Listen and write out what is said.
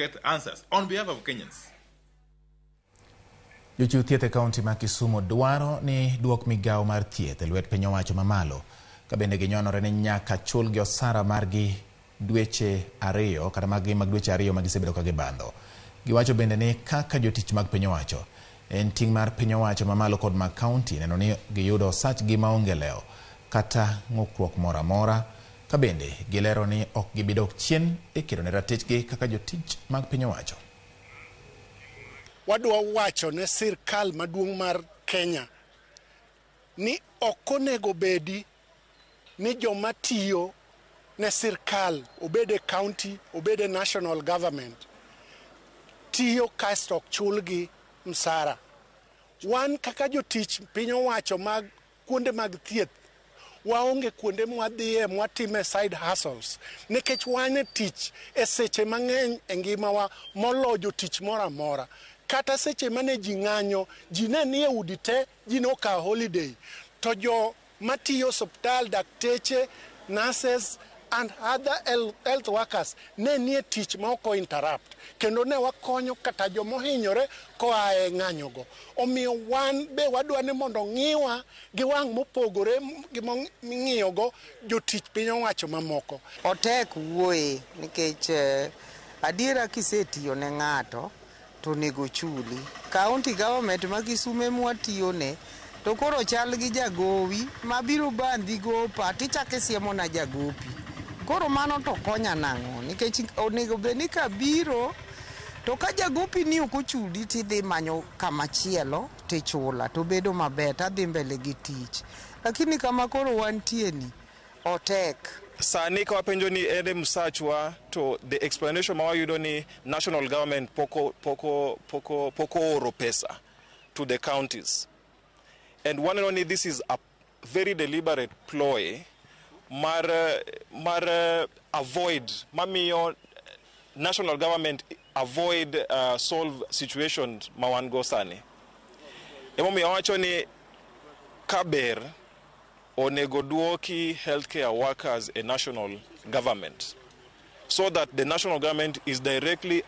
get answers on behalf of Kenyans. Jochiw thieth e kaunti ma Kisumu dwaro ni duok migawo mar thieth e lwet piny owacho mamalo ka bende ginyonore ni nyaka chulgi osara margi dweche 2 kata mag mag dweche 2 ma gisebedo ka gibandho. Giwacho bende ni kaka jotich mag piny owacho en ting' mar piny owacho mamalo kod mag kaunti neno ni giyudo osachgi maonge lewo kata ng'ukruok moro amora ka bende gilero ni ok gibi dok chien e kedo ne ratichgi kaka jotich mag piny owacho. Wadwa wacho ne sirkal maduong' mar Kenya ni ok onego bedi ni joma tiyo ne sirkal, obed e county, obed e national government, tiyo kasto ok chulgi msara. Wan kaka jotich piny owacho mag kuonde mag thieth, waonge kuonde mwadhiye mwatime side hustles nikech wan e tich e seche mang'eny e ngimawa molo jotich moro amora. Kata seche mane ji ng'anyo, ji ne nie udi te, ji nokawo holiday, to jo matiyo osiptal, dakteche, nurses and other health workers ne nie tich ma ok interrupt, kendo ne wakonyo kata jomohinyore koa e ng'anyogo. Omiyo wan be wadwa ni mondo ng'iwa gi wang' mopogore gi ming'iyogo jotich piny owacho mamoko. Otek wuoye nikech adiera kisetiyo ne ng'ato to onego chuli. County government ma Kisumu ema watiyone to koro chal gi jagowi mabiro bandhi gopa tichako isiemona jagopi. Koro mano to konya nang'o? Nikech onego bed ni kabiro to ka jagopi ni ok ochuli tidhi manyo kama chielo tichula to bedo maber tadhi mbele gi tich. Lakini kama koro wantie ni otek. Sani ka wapenjo ni ere msachwa, to the explanation ma wayudo ni national government pok ooro pesa to the counties, and waneno ni this is a very deliberate ploy mar avoid mamiyo national government avoid solve situation ma wan go sani. Emomiyo awacho ni kaber onego duoki healthcare workers e national government so that the national government is directly